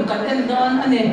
kan en dawn a ni.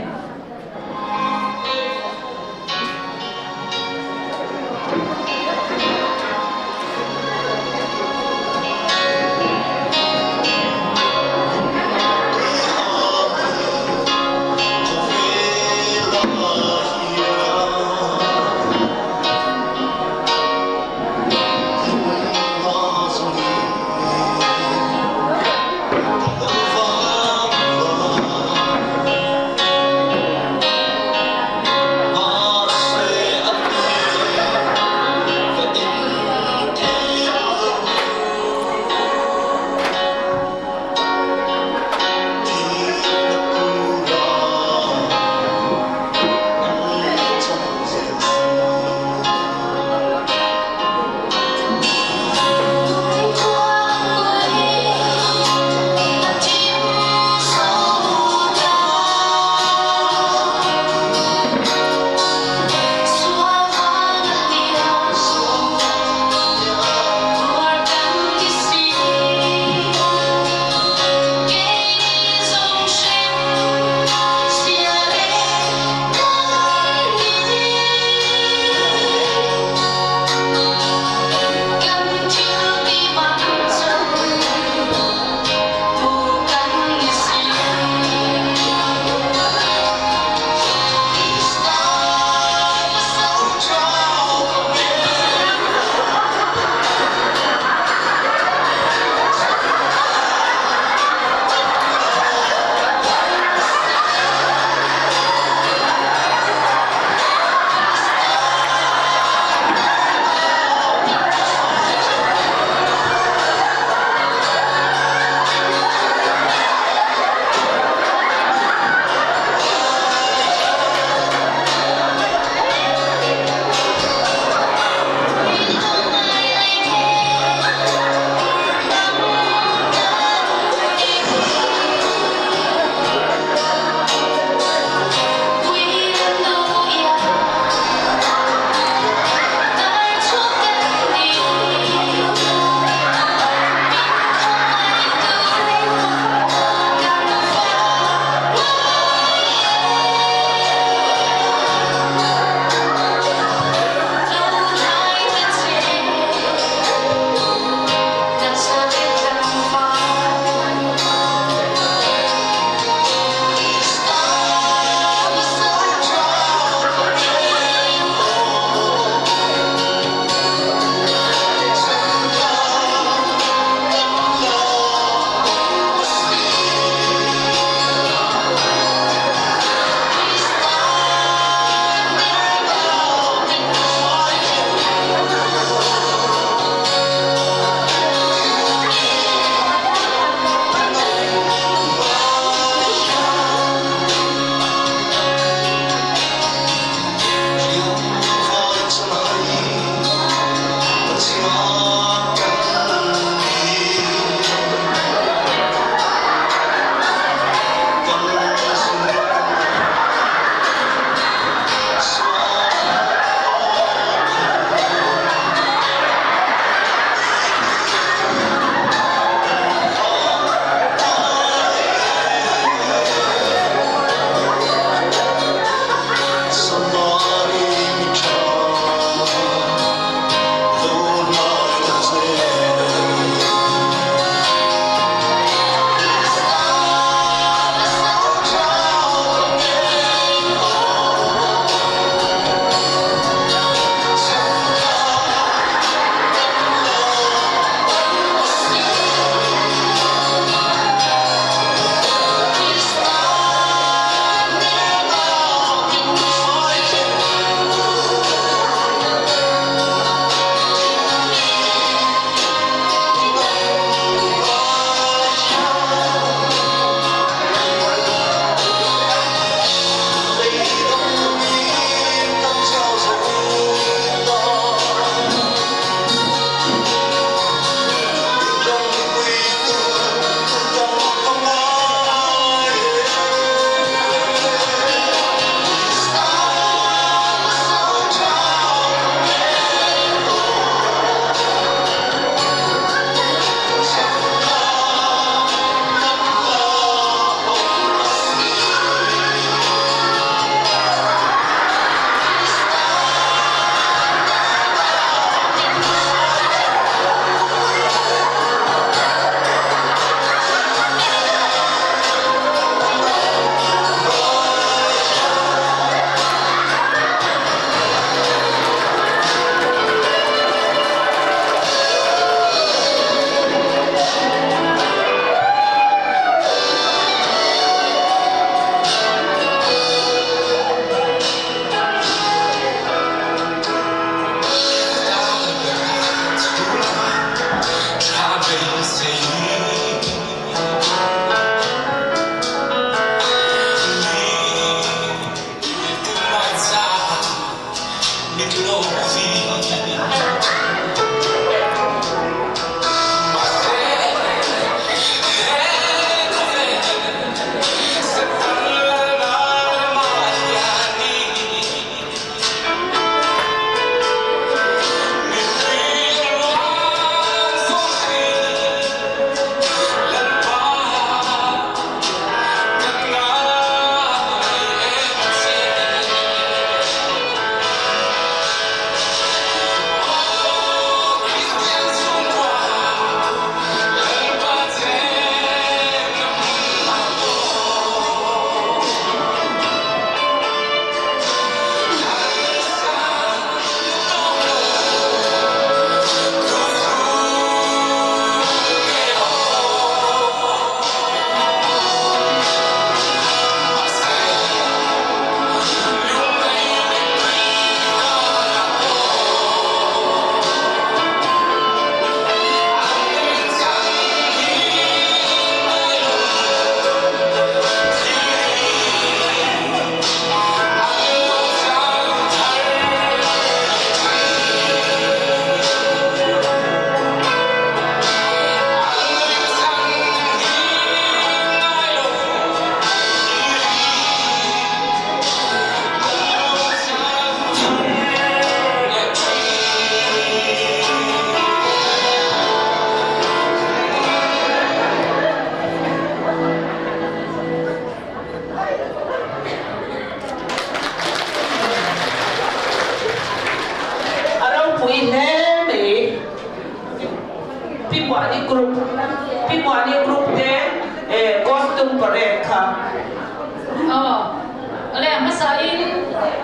Aw, le a hmasa in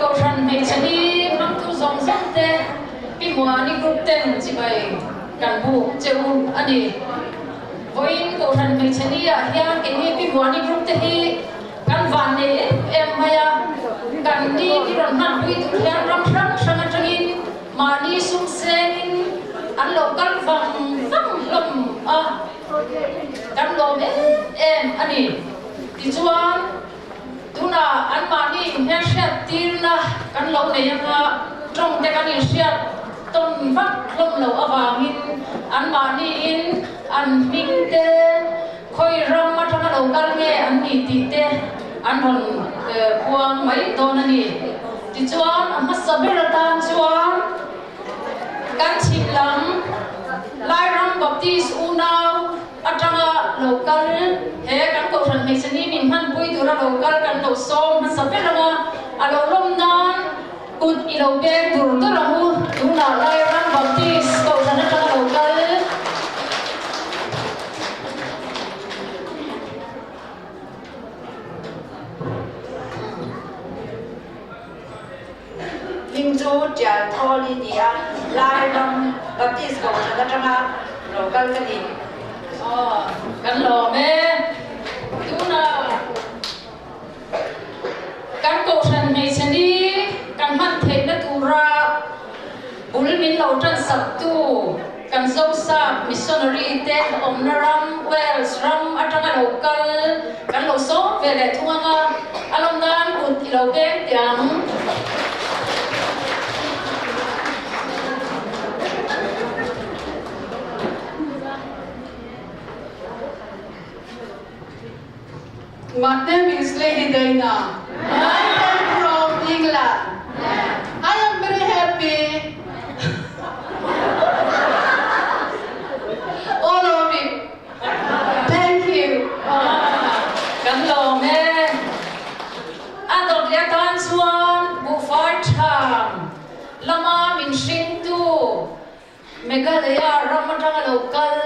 Kohhran hmeichhe hi hmangtu zawng zawng te Pi Muani Group ten chibai kan buk che u a ni. Vawiin Kohhran hmeichhe ni ah hian keini Pi Muani Group te hi kan van nei em em mai a, kan ni hi rawn hmanpui tur hian ram hrang hrang atangin mahni sum sengin an lo kal vang vang hlawm a, kan lawm em em a ni. Tichuan, tunah anmahni inhmelhriat tirna kan lo nei anga tawng te kan inhriat tawn vak hlawm loh avangin anmahniin an hming te, khawi ram atanga lo kal nge an ni tih te an rawn puang mai dawn a ni. Tichuan, a hmasa ber atan chuan kan chhim lam Lairam Baptist unau, Atanga lo kal he kan kohhran hmeichhe ni min hmanpui tura lo kal kan lo sawm hmasa ber ang a, a lo lawm nan kut i lo beng dur dur ang u, tunah Lairam Baptist kohhran atanga lo kal. Hming chu Tial Thawl i ni a, Lairam Baptist Kohhran atanga lo kal ka ni. Aw, kan lawm e. Tunah kan Kohhran hmeichhe ni kan hman theihna tura bul min lo tan saktu kan Zosap Missionary te awmna ram Wales ram atanga lo kal kan lo sawm ve leh thung anga a lawm nan kut i lo beng teh ang. My name is Lady Dana. I am from England. I am very happy. All of you. Thank you. Kan lawm e. A dawt leh atan chuan buhfai ṭham lama min hringtu Meghalaya ram atanga lo kal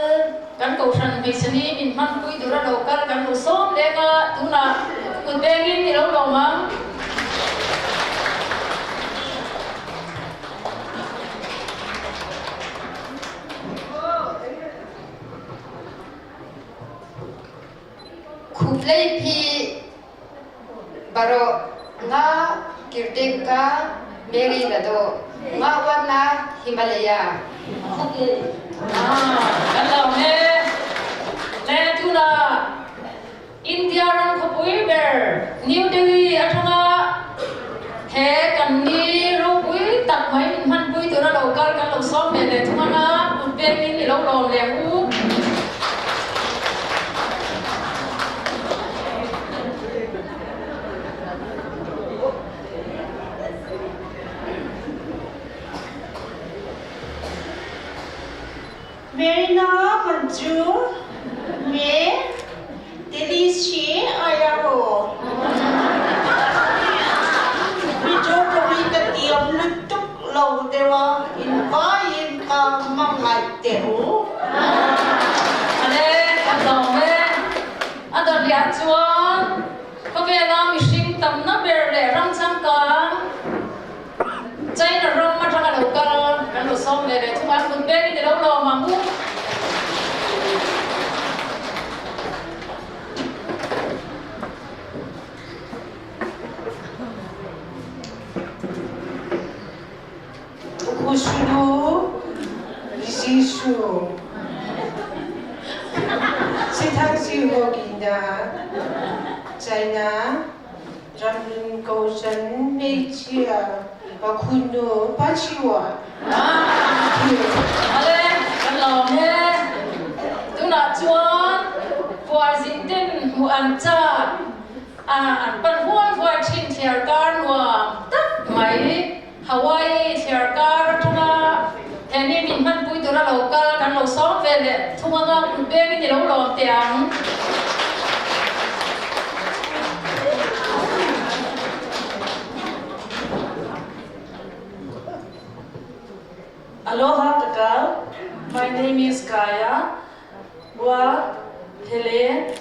kan kohhran hmeichhe ni min hmanpui tura lo kal kan lo sawm leng a, tunah kut bengin i lo lawm ang. Khuplei phi Baro nga kirtengka Mary na do nga wana Himalaya khup Kan lo he le tuna India ram khawpui ber New Delhi atanga he kan ni ropui tak mai min hmanpui tura lo kal kan lo sawm ve leh thung anga kut pengin i lo lawm leh ang u. Marina Manju me Delhi se aaya ho. Mizo tawng hi ka tiam lutuk lo deuh a, in vaiin ka hmangaih teh u. Ale, a tlawm e. A dawrhliah chuan khawvela mihring tamna ber leh ram changkang China ram atanga lo kal kan lo sawm ve leh thung a, an kut bengin i lo lawm ang u. Khusulu Jesuh Sithangsi Hawkina China Ramhlun Kochan Hmeichhia Pakhunnu Pachiwa Ale kan lawm e. Tunah chuan Puarzin ten hmuh an chak a an pan huai huai thin thliar kar nuam tak mai Hawaii thliar kar atanga he mi min hmanpui tura lo kal kan lo sawm ve leh thung anga kut bengin i lo lawm teh ang. Aloha kakal, my name is Kaya. Wa Hele.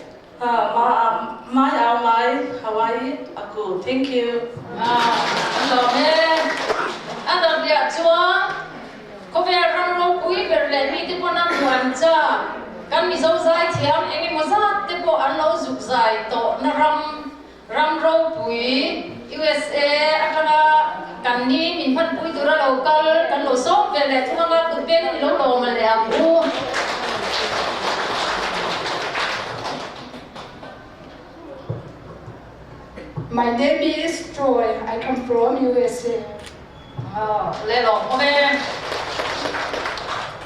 Mai au mai Hawaii aku. Thank you. An lawm e. A dawt chuan khawvel ram ropui ber leh mite pawn a hmuan chak kan Mizo zai thiam eng emaw zat te pawh an lo zuk zai tawh na ram ram ropui USA atanga kan ni min hmanpui tura lo kal kan lo sawm ve leh thung anga kut peng in lo lawm a leh ang u. My name is Joy. I come from USA. Le lawm awm e.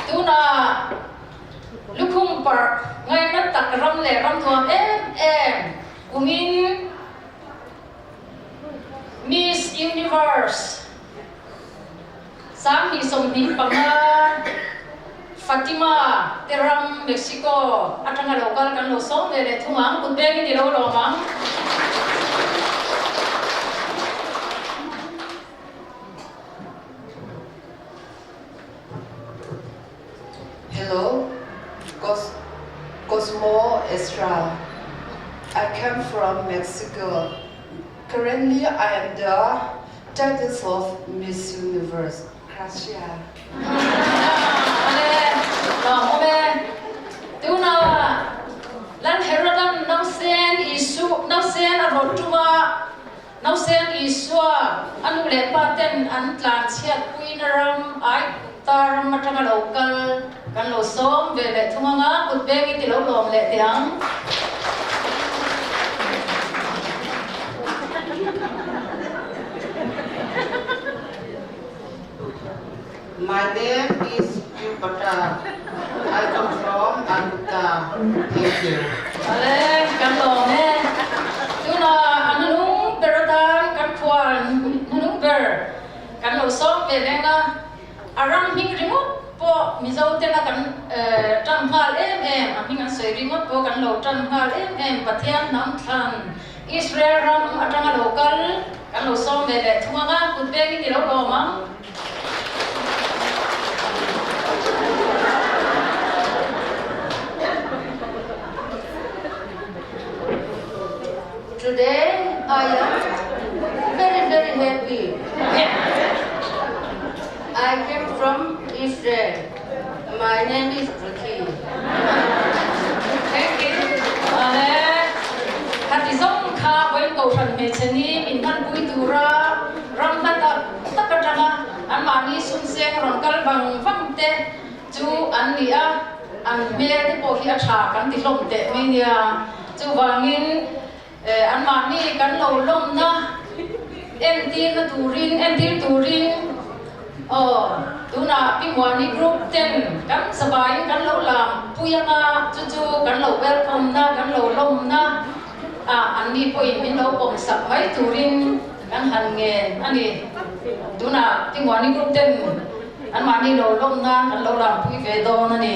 Tuna lukhum parh ngaihna tak ram leh ram nuam em em kumin Miss Universe 2025 Fatima te ram Mexico atanga lo kal kan lo sawm ve leh thung ang, kut bengin i lo lawm ang. Hello, Cos Cosmo Ezra. I come from Mexico. Currently, I am the judges of Miss Universe. Gracias. Ale, lawm awm e. Tuna Lal Herodan nausen Isu nausen a rawt tuma nausen Isua a nu leh pa ten an tlan chhiat puina ram Aigupta ram atanga lo kal kan lo sawm ve leh thung anga kut bengin ti lo lawm leh teh ang. My name is Jupiter. I come from Aigupta. Thank you. Ale, kan lawm e. Tuna a hnunung ber atan kan khual hnunung ber kan lo sawm ve leng a. A ram hming ringawt pawh Mizo tena kan tan nghal em em, a hming an sawi ringawt pawh kan lo tan nghal em em. Pathian hnam thlan Israel ram atanga lo kal kan lo sawm ve leh thung anga kut vengin i lo lawm ang. Today I am very very happy. I came from Israel. My name is Ricky. Thank you. Ale, khati zawng kha vawiin kohhran hmeichhe ni min hmanpui tura ram hla tak tak atanga anmahni sumseng rawn kal vang vang te chu an ni a, an hmel te pawh hi a tha kan ti hlawm teh mai nia. Chuvangin anmahni kan lo lawmna entirna turin entir turin aw tunah Pi Muani group ten kan zavaiin kan lo lam pui anga chu chu kan lo welcome na kan lo lawmna ah anni pawhin min lo pawm sak mai turin kan han ngen a ni. Tunah Pi Muani group ten anmahni lo lawmna kan lo lam pui ve dawn a ni.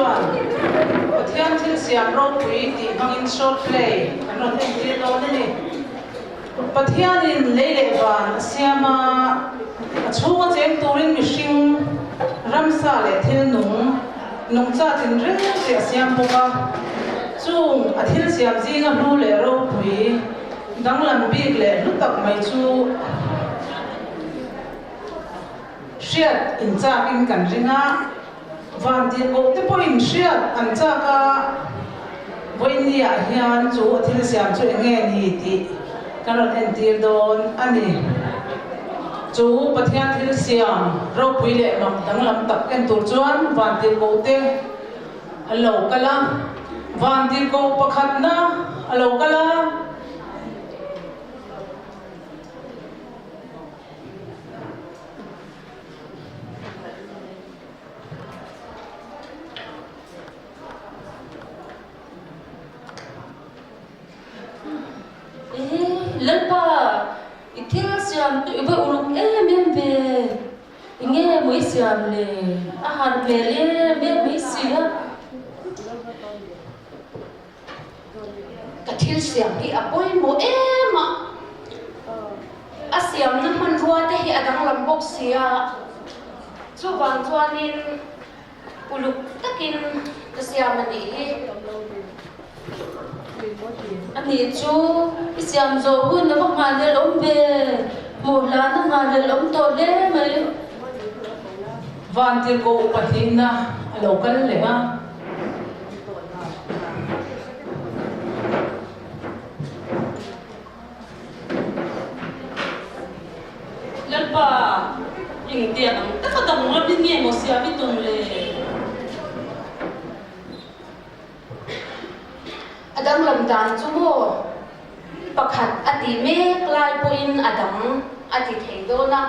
chuan Pathian thil siam ropui tih hmangin short play an rawn entir dawn a ni. Pathianin lei leh van a siam a, a chhunga cheng turin mihring, ramsa leh thil nung, nungcha tinreng te a siam bawk a. Chung a thil siam zinga hlu leh ropui, danglam bik leh hlu tak mai chu hriat inchakin kan ring a. Van tirhkoh te pawhin hriat an chak a, vawinia hian chu a thil siam chu eng nge ni tih kan rawn entir dawn a ni. Chu Pathian thil siam ropui leh mak danglam tak en tur chuan van tirhkoh te an lo kal a, van tirhkoh pakhatna a lo kal a. Ehe, Lalpa, i thil siam chu i va uluk em em ve. I nge maw i siam le? A har hmel em em mai si a. Ka thil siam hi a pawimawh em a, a siamna hmanrua te hi a danglam bawk si a, chuvang chuanin uluk takin ka siam a nih hi. A nih chu i siam zawh hun a va nghalel awm ve, hmuh hlan a nghalel awm tawh hle mai. Vantirhkoh pahnihna a lo kal leh a. Lalpa, engtiang ang taka danglam in nge maw siam i tum le? A danglam dan chu maw pakhat a ti mek lai pawhin a dang a ti thei dawn a.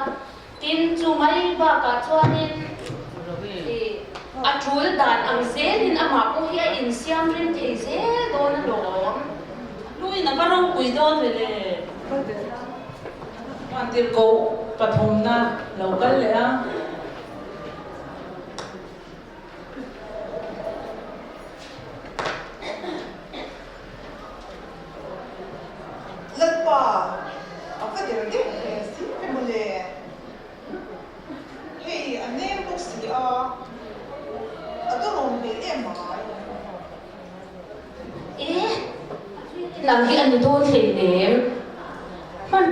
Tin, chu mai bakah chuanin i a tul dan ang zelin amah pawh hi a insiam rem thei zel dawn alawm. Hluin a va ropui dawn ve le. Vantirhkoh pathumna lo kal leh a. Lalpa, a va der deuh hmel si ve mawle. Hei a nem bawk si a, a dawrawm hmel em mai. E, nang hi a ni dawn hleinem. Hman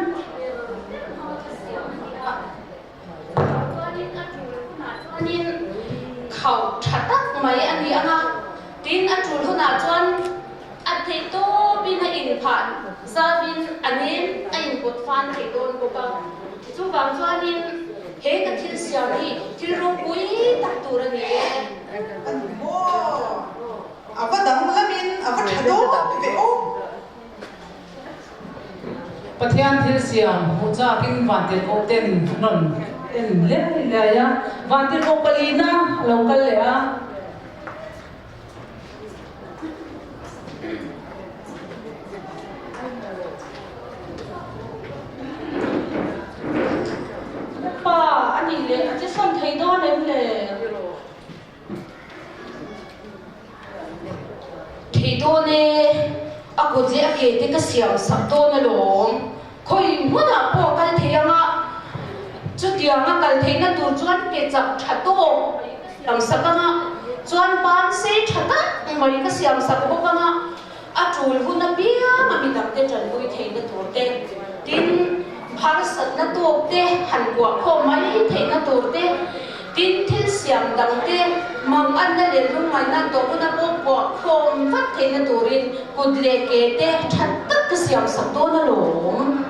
Chuanin a tul hunah chuanin khauh tha tak mai a ni ang a, tin a tul hunah chuan a theih tawpin a inphah zavin a nem a inpawt fan thei dawn bawk a. Chuvang chuanin he ka thil siam hi thil ropui tak tur a ni e. A ni maw? A va danglamin a va tha dawn ve aw. Pathian thil siam hmuh chakin vantirhkoh ten an rawn en liai liai a, vantirhkoh palina a lo kal leh a. Pa, a nih leh a che sawn thei dawn em le? Thei dawn e, a kut leh a ke te ka siam sak dawn alawm. Khawi hmunah pawh a kal thei ang a, chutiang a kal theihna tur chuan ke chak tha tawk mai ka siam sak ang a, chuan ban sei tha tak mai ka siam sak bawk ang a, a tul hun apiang a midangte tanpui theihna tur te, tin harsatna tawk te han kuah khawm mai theihna tur te, tin thil siam dang te mang anna leh lungngaihna tawh huna pawh kuah khawm vat theihna turin kut leh ke te tha tak ka siam sak dawn alawm.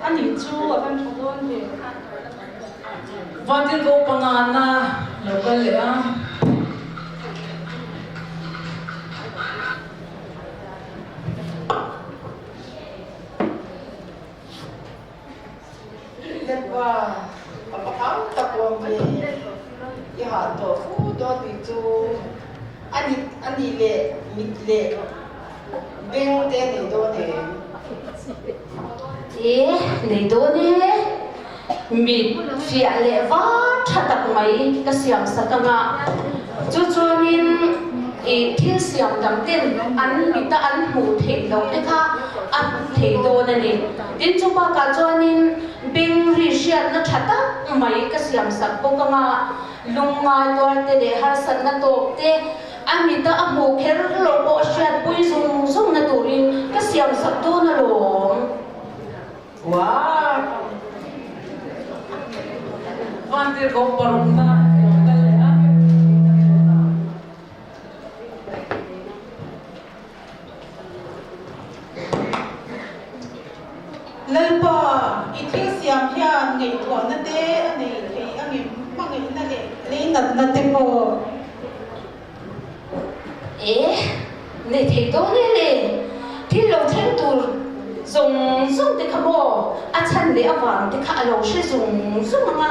A nih chu a van tha dawn ve. Vantirhkoh pangana lo kal leh a. Lalpa, a va hau tak awm ve. I hah tawh fu dawn tih chu a ni a nih leh mit leh beng te a nei dawn em? E, nei dawn e. Mit fiah leh var tha tak mai ka siam sak ang a, chu chuanin i thil siam dang ten an mita an hmuh theih loh te kha a hmu thei dawn a ni. Tin, chu bakah chuanin beng ri hriatna tha tak mai ka siam sak bawk ang a, lungngai tuar te leh harsatna tawp te a mita a hmuh kher loh pawh hriatpui zung zungna turin ka siam sak dawn alawm. Wow! Vantir ko paruk na lo kal leh a. Lalpa, i thil siam hian ngaihtuahna te a nei thei angem? Hmangaihna leh leinatna te pawh. E, nei thei dawn e le, thil lo thleng tur zawng zawng te kha maw a chhan leh avang te kha a lo hre zung zung ang a,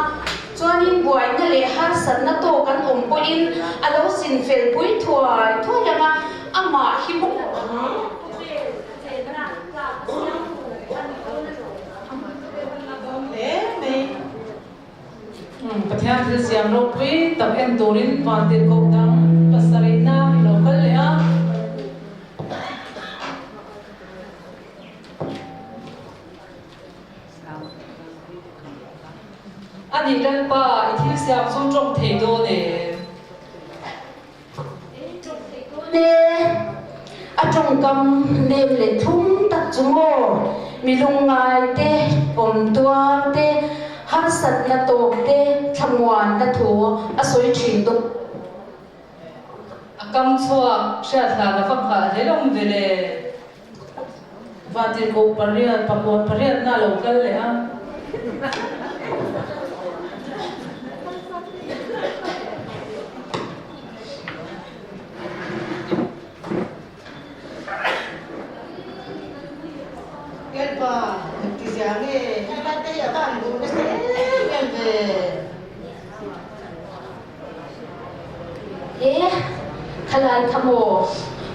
chuanin buaina leh harsatna tawk an awm pawhin a lo sin fel pui thuai thuai ang a, amah hi maw khawvel chenna tlak a siam tur a ni dawn alawm. Dawn hle mai. Pathian thil siam ropui tak en turin vantirhkoh dang pasarihna i lo kal leh a. A nih Lalpa, i thil siam chu tawng thei dawn em? Tawng thei dawn e. A tawngkam nem leh thlum tak chu maw mi lungngai te, awm tuar te, harsatna tawk te, thlamuanna thu a sawi thin dawk. A kam chhuak hriat hlan a va nghah hle awm ve le. Vantirhkoh pariat, pakua pariatna a lo kal leh a. Lalpa, engti zia nge helai te hi a va han duh nasa em em ve. E, khalai kha maw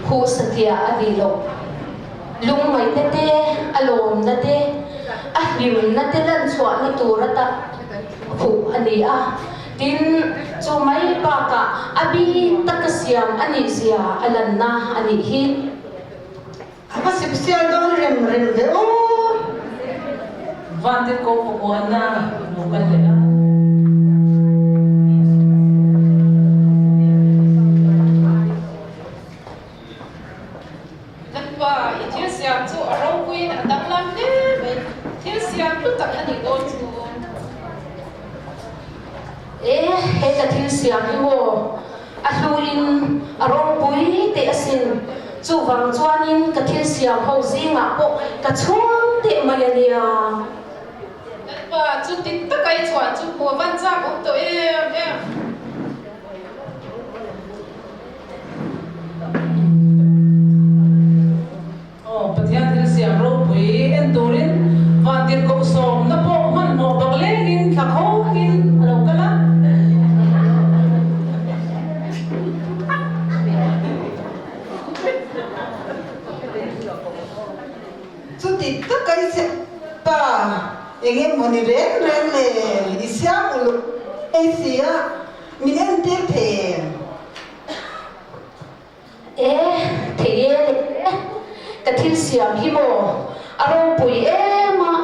huh satliah a nih loh. Lungngaihna te, a lawmna te, a hlimna te lan chhuahna tur ata huh a ni a. Tin, chu mai bakah a bik taka siam a nih zia a lanna a nih hi. A va sipsial dawn rem rem ve aw. Vantirhkoh pakuana lo kal leh a. Lalpa, i thil siam chu a ropuiin a danglam hle mai. Thil siam hlu tak a nih dawn chu. E, he ka thil siam hi maw? A hluin a ropui teh asin. Chuvang chuanin ka thil siam ho zingah pawh ka chhuang teh mai a nia. Lalpa, chu dik taka i chhuah chu hmuh a van chak awm tawh em em. Aw, Pathian thil siam ropui en turin vantirhkoh sawmna pawh hmanhmawh bak lengin thla khawngin a lo kal a. Chuti taka i siam pa, eng emaw ni reng reng le, i siam uluk mai si a, min entir thei em? E, thei e le, ka thil siam hi maw a ropui em a,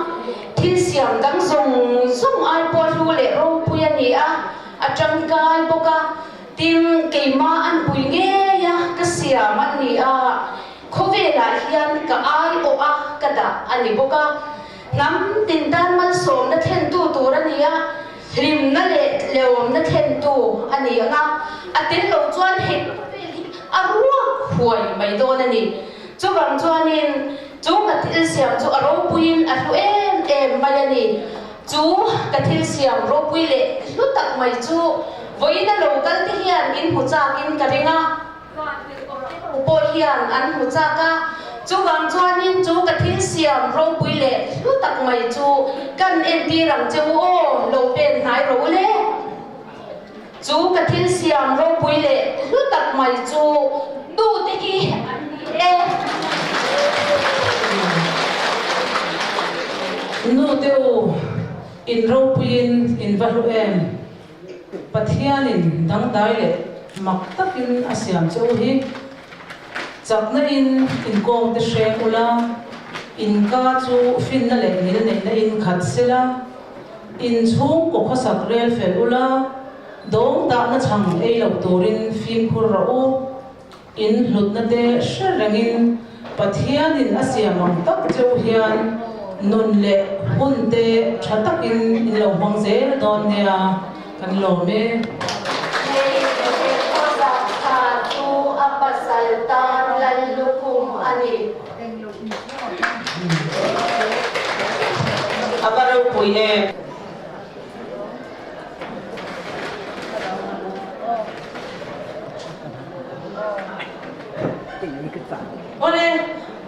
thil siam dang zawng zawng ai pawh hlu leh ropui a ni a, a tangkai bawk a, tin keimah an pui ngei a ka siam a ni a, khawvelah hian ka aiawh a ka dah a ni bawk a, hnam tin tan malsawmna thlentu tur a ni a. Hlimna leh tlawmna thlentu a ni ang a, a tel lo chuan hei khawvel hi a ruak huai mai dawn a ni. Chuvang chuanin chu ka thil siam chu a ropuiin a hlu em em mai a ni. Chu ka thil siam ropui leh hlu tak mai chu vawiin a lo kal te hian in hmu chakin ka ring a. Pawh hian an hmu chak a, chuvang chuanin chu ka thil siam ropui leh hlu tak mai chu kan entir ang che u aw, lo pen hnai rawh u le. Chu ka thil siam ropui leh hlu tak mai chu nu te hi an ni e. Nu te u. In ropuiin in va hlu em? Pathianin dangdai leh mak takin a siam che u hi. Chakna in inkawm te hreng ula, in ka chu finna leh ngilneihna in khat sela, in chhungkaw khawsak rel fel ula, dawng dahna chhang ei lo turin fimkhur rawh u. In hlutna te hre rengin Pathianin a siam ang tak cheu hian nun leh hun te tha takin in lo hmang zel dawn nia, kan lawm e. Hei Khawsak tha chu a pasal tan Lallukhum a ni. A va ropui em. Awle,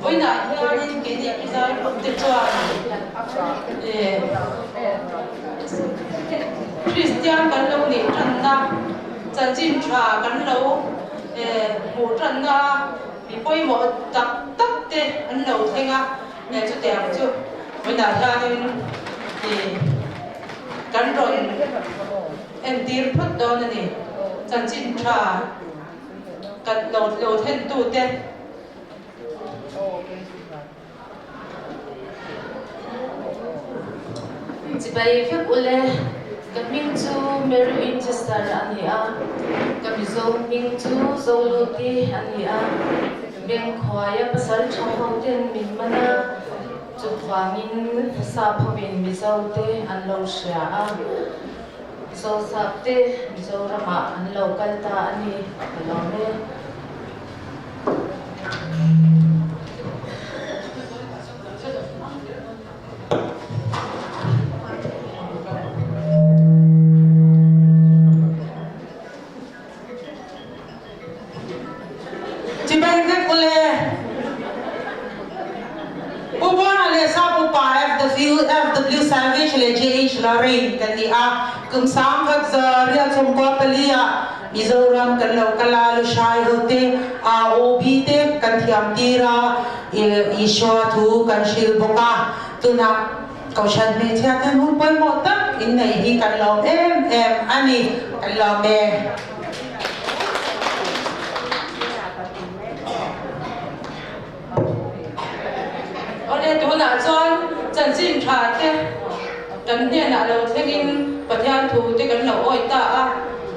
vawiinah hianin keini Pizai te chuan Kristian kan lo nih tanna, chanchin tha kan lo hmuh tanna mi pawimawh tak tak te an lo thleng a, chutiang chu vawiinah hianin kan rawn entir phawt dawn a ni. Chanchin tha kan lo lo thlen tute. Chibai vek ule, ka hming chu Mary Winchester a ni a, ka Mizo hming chu Zoluti a ni a, Bengkhuaia pasal tha ho ten min man a, Chuvangin sap hovin Mizo te an lo hria a, Mizo sap te Mizoramah an lo kal ta a ni, ka lawm e. Chibai vek ule. Pu Buana leh Sap upa FW Savage leh JH Lorraine kan ni a, kum sangkhat riat sawmkua pali ah Mizoram kan lo kal a, Lushai ho te, AOB te kan thiam tir a, Isua thu kan hrilh bawk a, tunah Kohhran hmeichhia ten hun pawimawh tak in nei hi kan lawm em em a ni, kan lawm e. Awle tunah chuan chanchin tha te kan hnenah lo thlengin Pathian thu te kan lo awi ta a,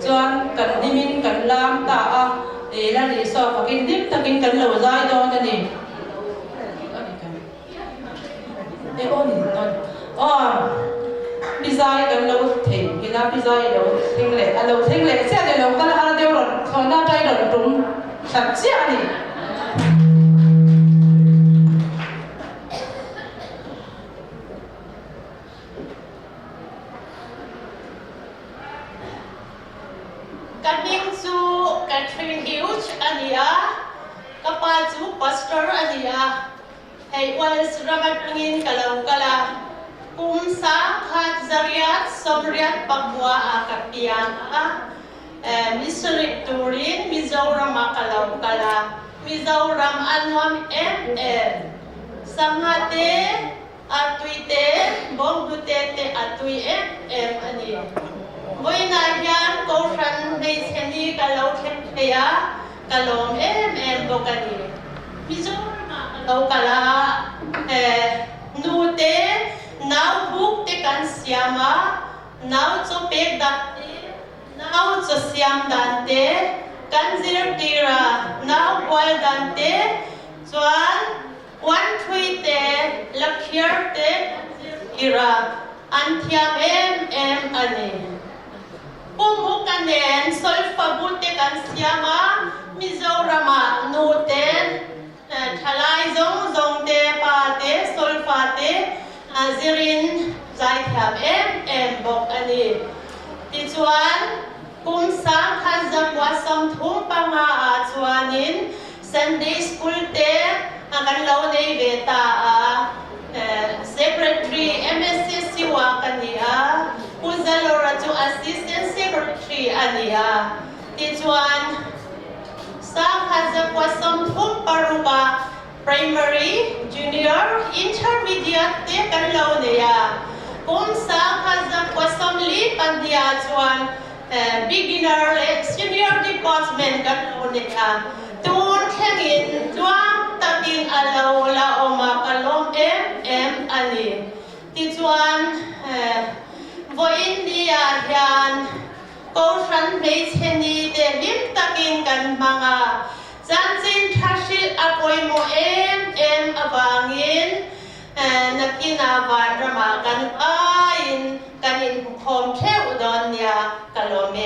chuan kan hnimin kan lam ta a, i Lal Isua fakin hlim takin kan lo zai dawn a ni. E aw ni dawn aw pi zai kan lo thei ila pi zai lo thleng leh a lo thleng leh chiah leh lo kal har deuh rawn thlawhna tai rawn tum hlat chiah a ni. Ka hming chu Catherine Hughes a ni a, ka pa chu Pastor a ni a. Hei Wales ram atangin ka lo kal a, kum sangkhat zariat sawmriat pakua ah ka piang a, missionary turin Mizoram ah ka lo kal a, Mizoram a nuam em em. Sangha te, artui te, bawnghnute te a tui em em a ni. Vawiinah hian Kohhran hmeichhe ni ka lo thleng thei a, ka lawm em em bawk a ni. Mizoramah ka lo kal a, nu te nau buk te kan siam a, nau chaw pek dan te, nau chaw siam dan te kan zirtir a, nau bual dan te chuan uan thui te, lakhiar te kan zirtir a, an thiam em em a ni. Pumhuk a nen solfa bu te kan siam a, Mizoramah nu te, thalai zawng zawng te, pa te, solfa te zirin zaithiam em em bawk a ni. Tichuan, kum sangkhat zakua 35 ah chuanin Sunday School te kan lo nei ve ta a, Secretary MSC Siwa ka ni a, Pu Zalora chu Assistant Secretary a ni a, tichuan sangkhat zakua 36 ah Primary, Junior, Intermediate te kan lo nei a. Kum 1972 ah chuan Beginner leh Senior Department kan lo nei a, tun thlengin tluang takin a lo la awm a, ka lawm em em a ni. Tichuan, vawiin ni-ah hian Kohhran hmeichhe ni te hlim takin kan hmang a, chanchin tha hrilh a pawimawh em em avangin nakinah vanramah kan aiin kan inhmukhawm theuh dawn nia ka lawm e.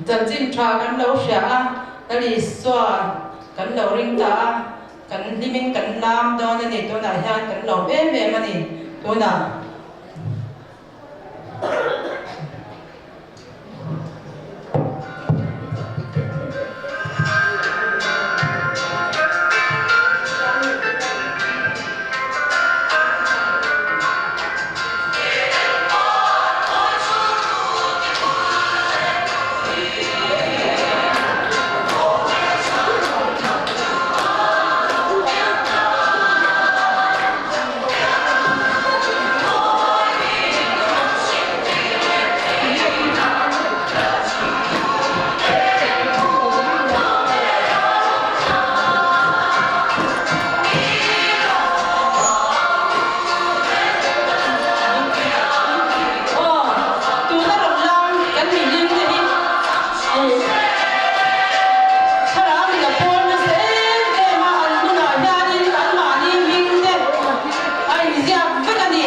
Chanchin tha kan lo hria a, Lal Isua kan lo ring ta a, kan hlimin kan lam dawn a ni. Tunah hian kan lawm em em a ni. Tunah. Aw, tuna rawn lam kan mi hlim te hi thlarau in a pawl nasa em em a, an hnunah hianin anmahni hming te a inziak vek a ni.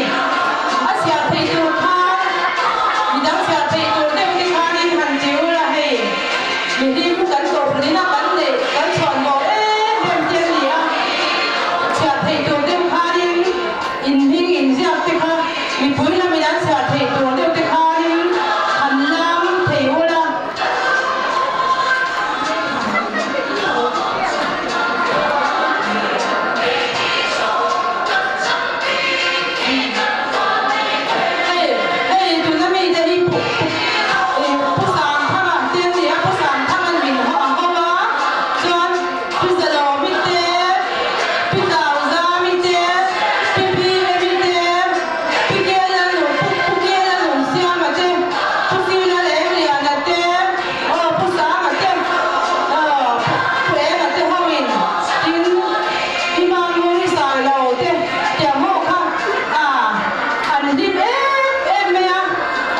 A chhiar theih tur khan midang chhiar theih tur deuh te khanin han ti ula hei mihlim kan kohhran ina kan neih kan chhuan mawh em em te a ni a, chhiar theih tur deuh khanin in hming inziak te kha mipui lamin an chhiar theih tur deuh te khanin han lam thei ula. Hei hei tuna mi te hi pu pu Sangthanga te an ni a, Pu Sangthanga'n min haw a haw a, chuan Pu Zalawmi te, Pi Tauzami te, Pi Philemi te, Pi Kelalung Pu Pu Kelalung Siama te, Pu Silalengriana te, aw Pu Sanga te, aw Pu Enga te hoin tin Pi Mamuri Sailo te tiang ho kha a an hlim em em mai a,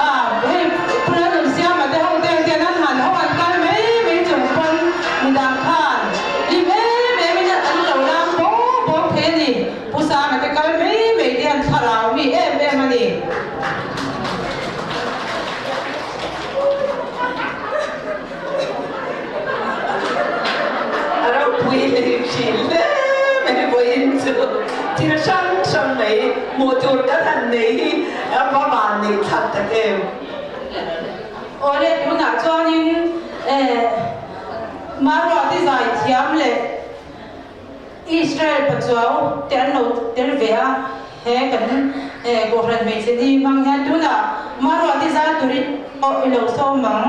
a hei Pu Lalnunsiama te ho te ang ten an han ho an kal mai mai chung pawn midang khan hlim em em in an lo lam bawk bawk thei a ni. Pu Sanga te kal mai mai te an thlarau mi em em a ni. A ropui leh thin hle mai vawiin chu thil hrang hrang mai hmuh tur kan han nei hi a va van neih thlak tak em. Awle tunah chuanin eh Maruati zai thiam leh Israel pachuau te an lo tel ve a, he kan Kohhran hmeichhe ni hmang hian tunah Maruati zai turin pawh i lo sawm ang.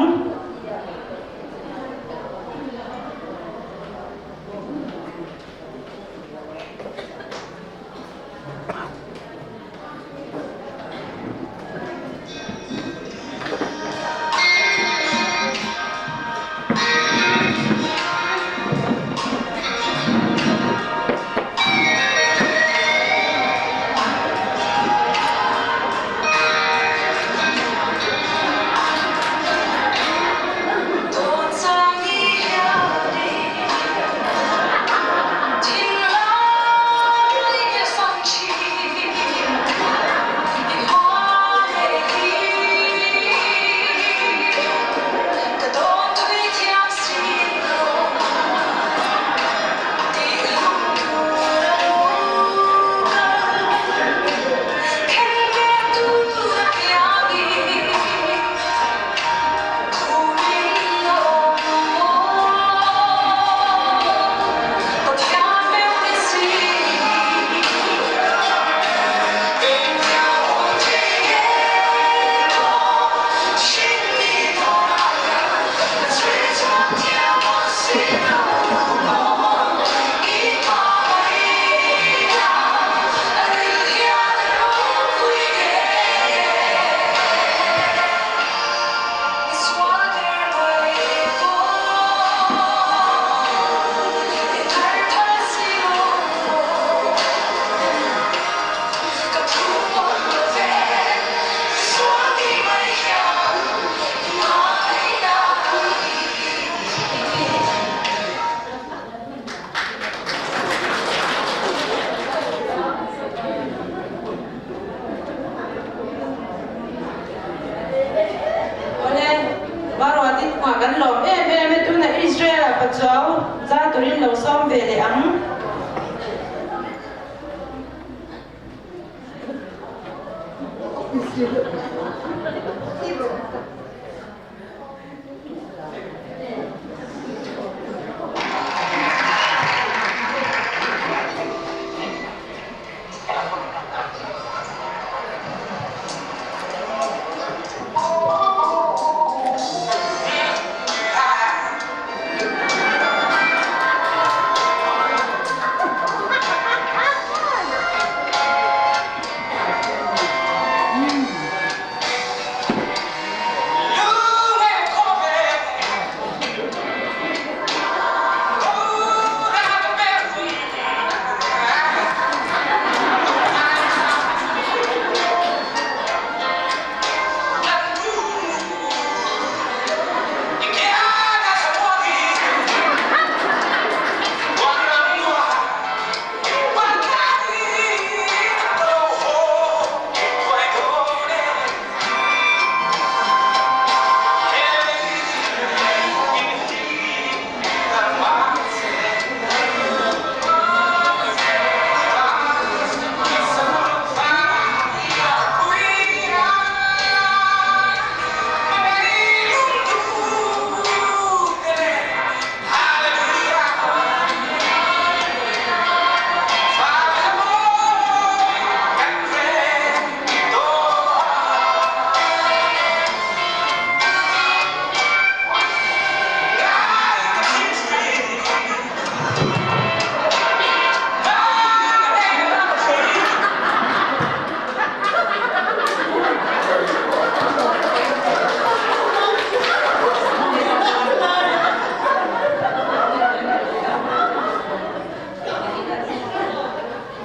Zai turin lo sawm ve leh ang.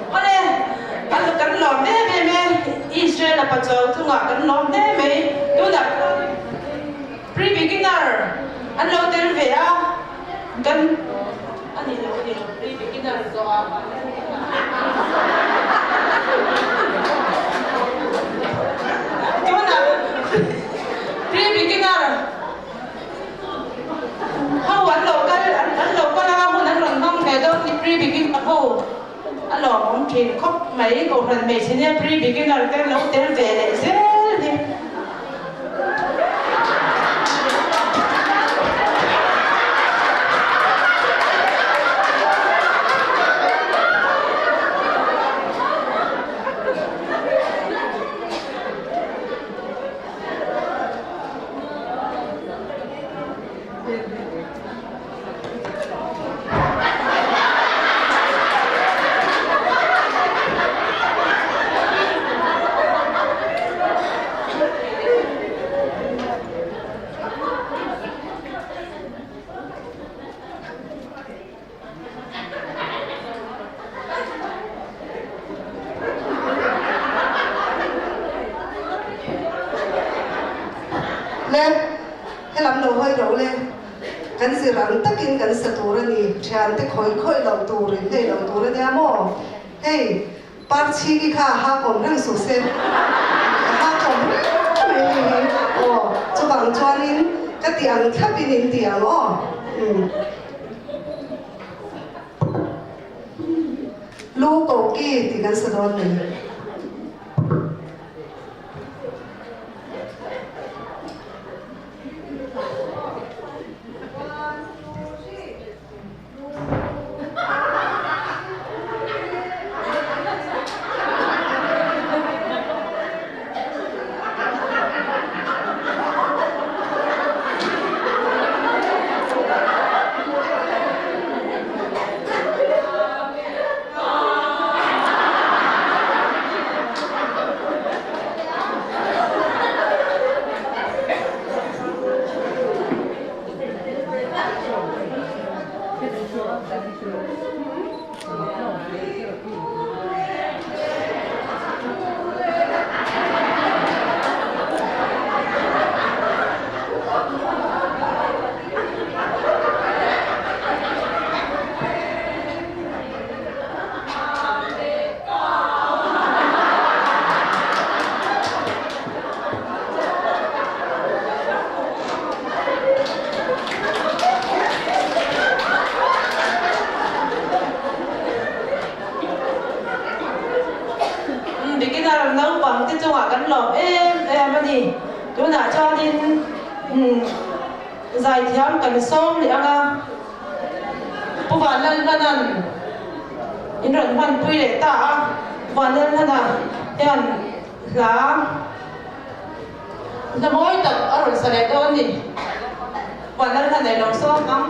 Awle, kan kan lawm em em e, Israel a pachuau chungah kan lawm hle mai. Tunah pre-beginner an lo tel ve a, kan a ni lo a ni lo, pre-beginner zawh ah tunah pre-beginner Ho an lo kal an lo kal a hun an rawn hmang ve dawn ni pre beginner ho a lawmawm thin khawp mai kohhran hmeichhe nia pre beginner te lo tel ve leh zel hi. Le, helam lo hawi ro le, kan zir ang takin kan sa tur a ni, thiante khawi khawi lo tur in nei lo tur a nia maw? Hei, Parchhiki kha a ha kawm reng suh se, a ha kawm reng mai hei hi aw, chuvang chuanin ka ti ang thlapin in ti ang aw. Umm. Lu koki tih kan sa dawn ni. Beginner naupang te chungah kan lawm em em a ni. Tunah chuanin zaithiam kan sawm leh ang a, Pu Vanlalhlana'n in rawn hmanpui leh ta a, Vanlalhlana hian hla hla mawi tak a rawn sa leh dawn a ni. Vanlalhlana i lo sawm ang.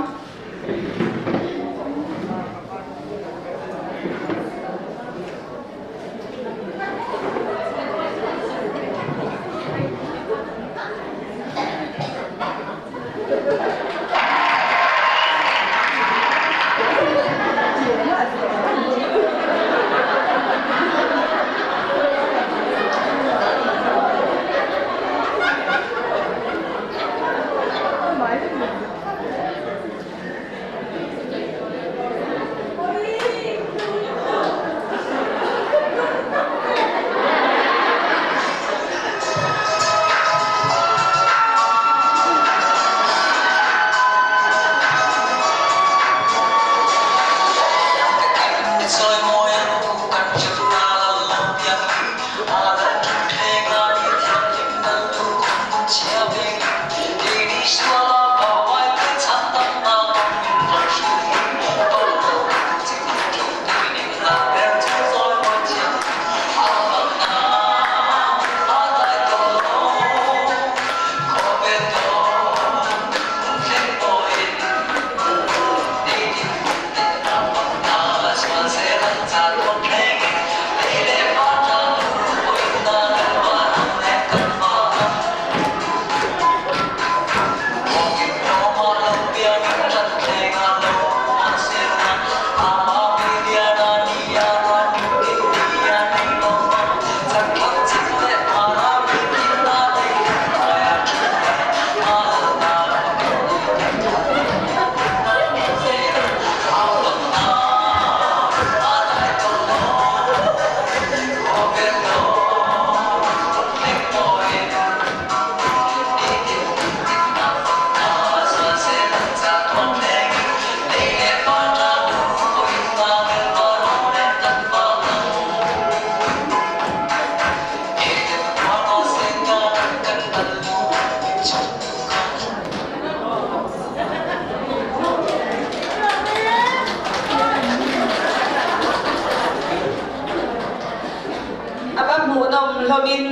A va hmuhnawm hlawmin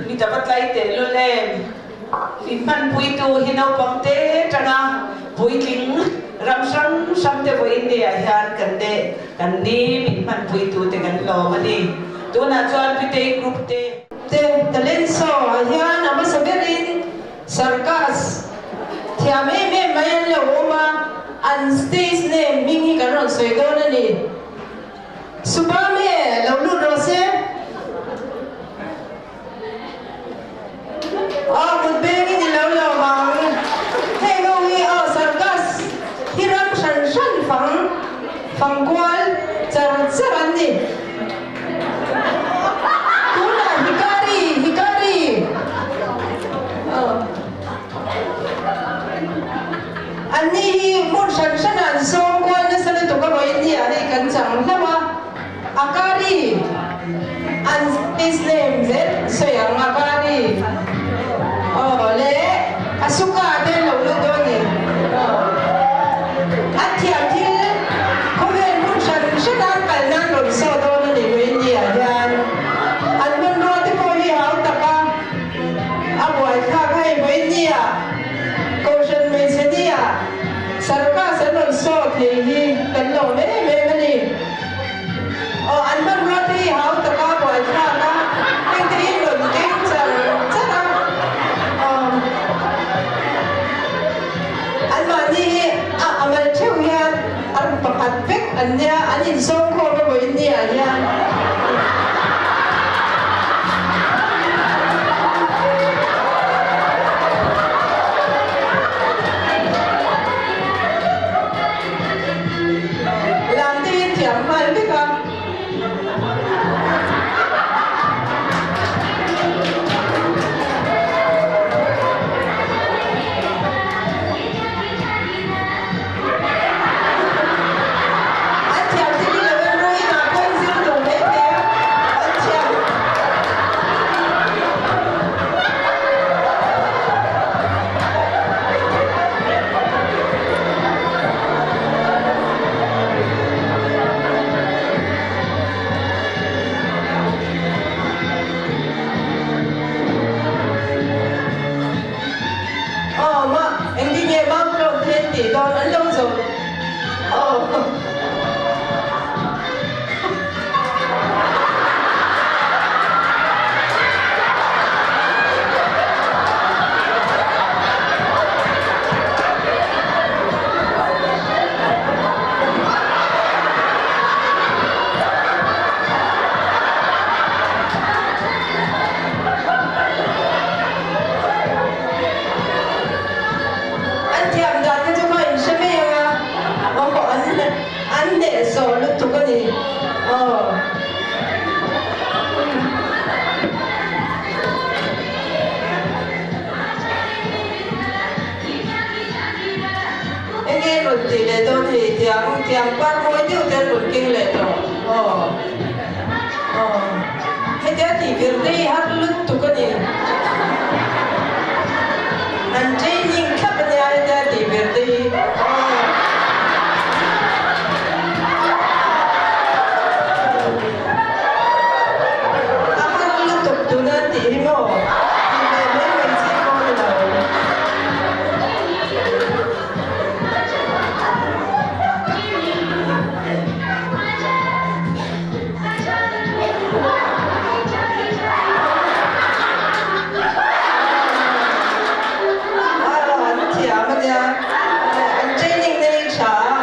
mi ta va tlai tehlul em? Min hmanpuitu hi naupang te tanga puitling ram hrang hrang te vawiin ni ah hian kan de kan ni min hmanpuitu te kan hlawm a ni. Tunah chuan Pitei Group te. Te talent show ah hian a hmasa berin Circus thiam em em mai an lo awm a, an stage name hming hi kan rawn sawi dawn a ni. Subame lo lut rawh se. Aw kut bengin i lo lawm ang. Heng ho hi aw circus hi ram hran hran fang fang kual char char an ni. Tunah Hikari Hikari aw an ni hi hmun hran hran ah an sawm kual nasa lutuk a vawiin ni ah hei kan chang hlauh a. Akari an space name zel sawi ang Akari aw le Asuka te an lo lut dawn ni aw an thiam thil khawvel hmun hran hran a an kal nan rawn saw dawn a ni vawiin ni ah hian an hmanrua te pawh hi hau tak a a buaithlak hei vawiin ni ah Kohhran hmeichhe ni ah Circus an rawn saw thei hi kan lawm em em a ni. Aw an hmanrua te hi hau taka buaithlak a, heng te hi rawn keng char char a, aw anmahni hi a a mal theuh hian an pakhat vek an nia, an insawm khawm a vawiin ni ah hian. Lam te hi thiam nghal vek a. An thiam te hi lo en ru inah pawh in zir duh Tiang par mawi deuh te an rawn keng leh tawh. Aw. Aw. Hetia tih vir te hi har lutuk a ni. An training thlap a nia hetia tih vir te hi. Aw. A har lutuk tuna an tih hi maw? Tih ve mai mai chi pawh a ni lo. An thiam a nia, an training na hi tha a.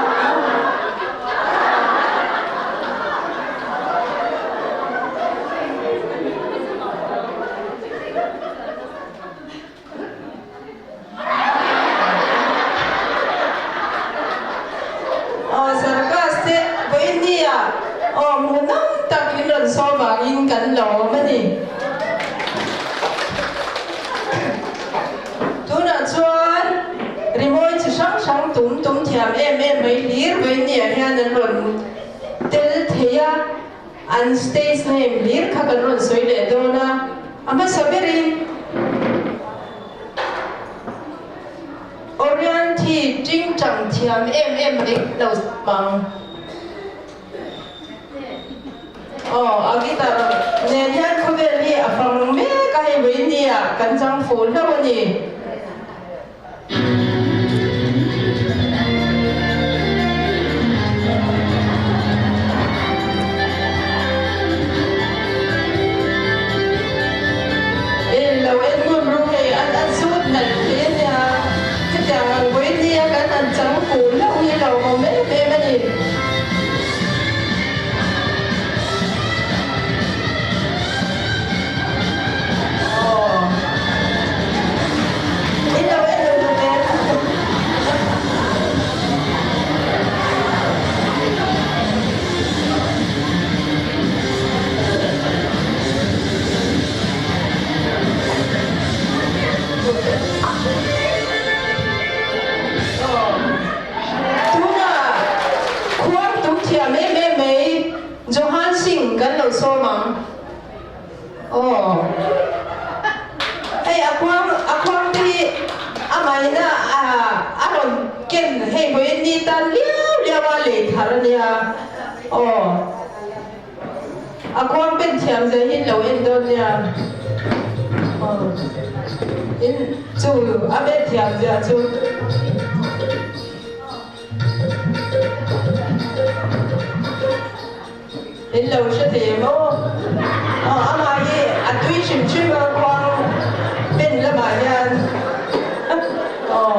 Aw Sarkas te vawinia aw hmuhnawm tak min rawn sawi vangin kan lawm a ni. Tunah chuan rimawi chi hrang hrang tum tum thiam em em mai hlir vawinia hian an rawn tel thei a, an stage name hlir kha kan rawn sawi leh dawn a, a hmasa berin Orion thi ting chang thiam em em mai lo mang. Aw, a guitar nen hian khawvel hi a fang mek a, hei vawinia kan chang fuh hlauh a ni. Lo en ngun ru hei an an zut nalh hle a nia, hetiang ang vawi nia kan han chang fuh hlauh hi lo awm em em a ni. Tunah khuang tum thiam em em mai Johan Singh kan lo sawm ang. Aw. Hei a khuang a khuang te hi a mahina a a rawn ken hei vawiin ni tan liau liau a lei thar a nia. Aw. A khuang pen thiam zia hi lo en dawn nia. Aw. In chu a pen thiam zia chu. In lo hre thei em aw? Aw amah hi a tui hrim hrim a khuang pen lamah hian aw.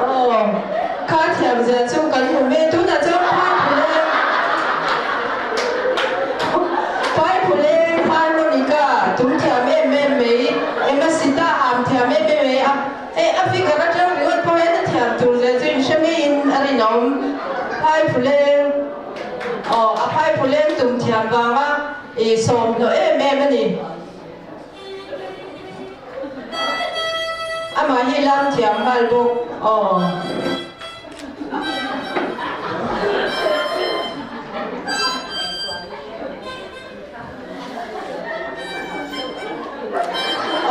Aw, kha thiam zia chu kan hmu ve. Tunah chuan Phaiphuleng, Phaiphuleng harmonica tum thiam em em mai, ema sita ham thiam em em mai a, hei a figure atang ringawt pawh hian a thiam tur zia chu inhre maiin a rinawm. Phaiphuleng, aw, a Phaiphuleng tum thiam vanga I sawmhlawh em em a ni. Amah hi lam thiam nghal bawk aw.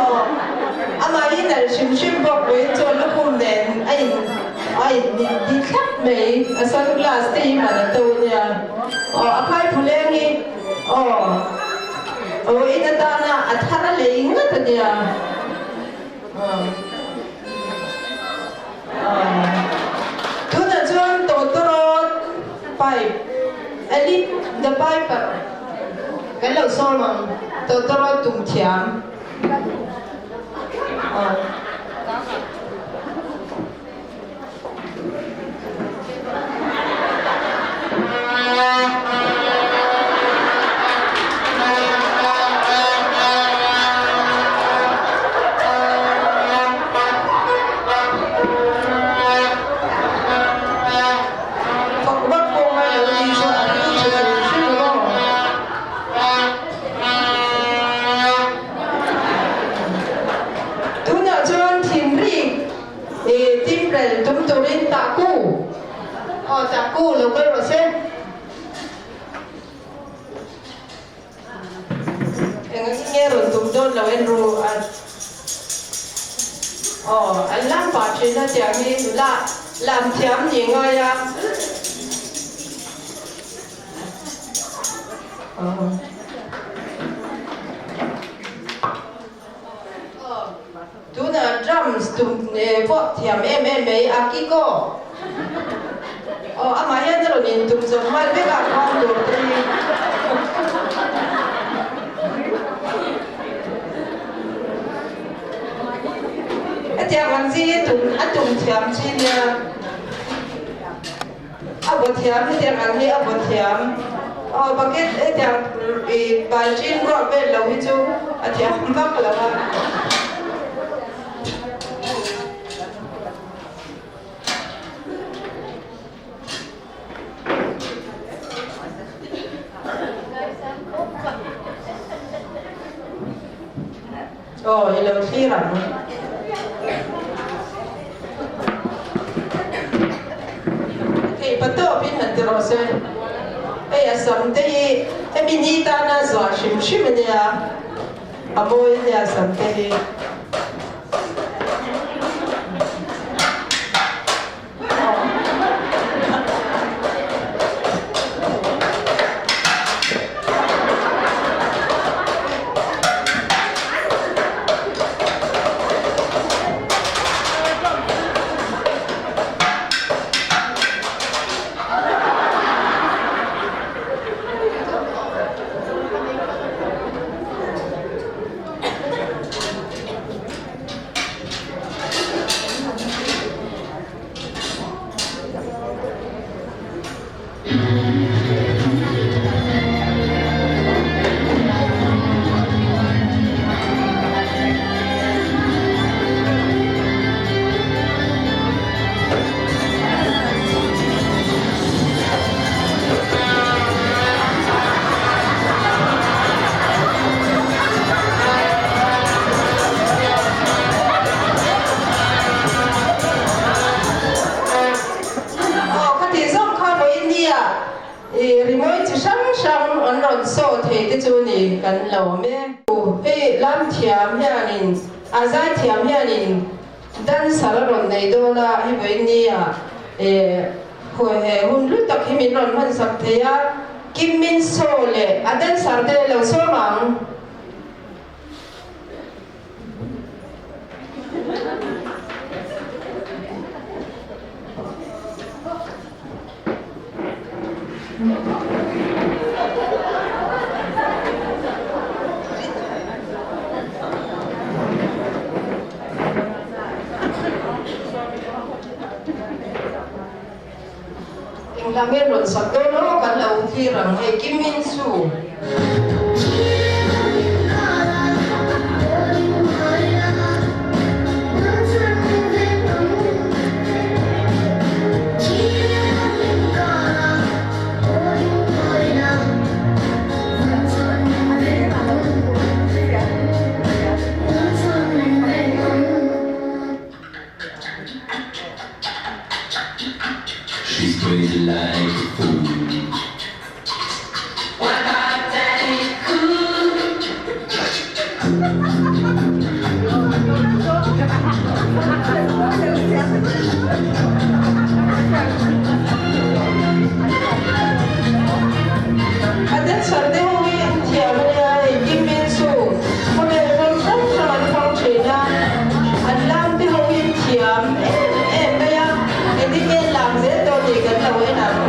Aw, amah hi nalh hrim hrim bawk vawiin chu lukhum nen a in a in ni thlap mai. A sunglass te hi man a to nia. Aw, a phaiphuleng hi. Aw, aw in atana a thar a lei ngat a nia. Aw, aw. Tunah chuan tawtawrawt pipe, Elip the piper kan lo sawm ang, tawtawrawt tum thiam. Aw. Tum turin Taku aw Taku lo kal rawh se. Eng nge rawn tum dawn lo en ru a aw an lam pah thin a tiang hi nula lam thiam ni ngai a. Tunah drums tum pawh thiam em em mai Akiko aw amah hian a rawn intum zawm nghal vek a khuang tur te hi. Hetiang ang chi hi tum a tum thiam chi nia. A vaw thiam hetiang ang hi a vaw thiam. Aw bucket hetiang ih balchin ruak vel lo hi chu a thiam vak lo a. Aw i lo thlir ang. Thei pa tawp in han ti rawh se. Hei a sam te hi hemi ni tana zuah hrim hrim a nia. A mawi a nia sam te hi. Aw kha tih zawng kha vawiin nia i rimawi chi hrang hrang an rawn saw thei te chu ni kan lo awm e. Hei lam thiam hianin a zai thiam hianin dancer a rawn nei dawn a hei vawiin nia e he hun hlu tak hi min rawn hman sak thei a Kim Min Soo leh a dancer te lo sawm ang. Englam nge rawn sak dawn aw kan lo thlir ang hei Kim Min Soo. She's crazy like a fool. What about Daddy Cool? A dancer te ho hi an thiam a nia hei Kim Min Soo khawvel ram hrang hrang an fang thin a, an lam te ho hi an thiam em em mai a, engtin nge an lam zel dawn tih kan lo en ang.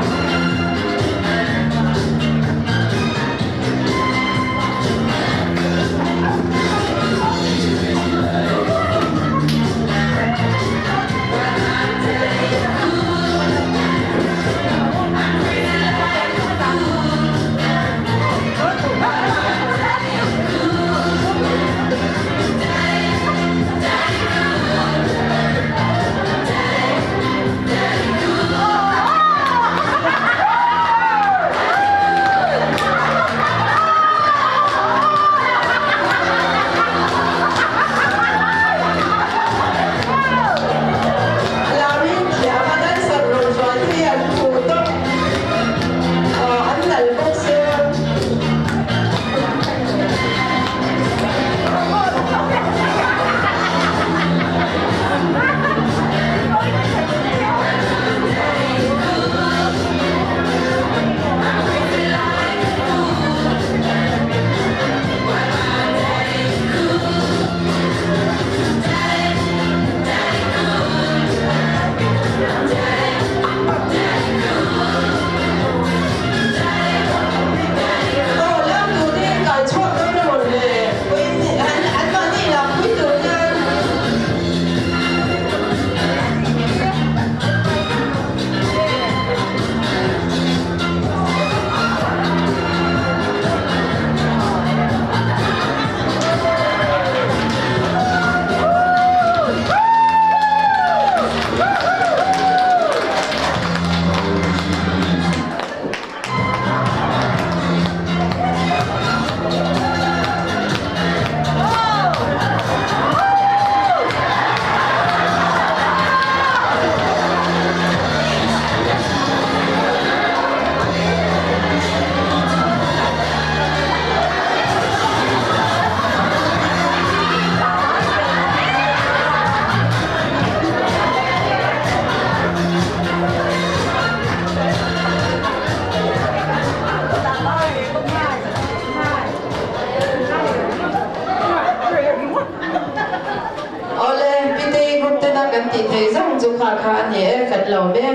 kan tih theih zawng chu kha kha a ni e, kan lawm e.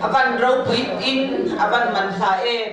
A van ropui in a van man hla em.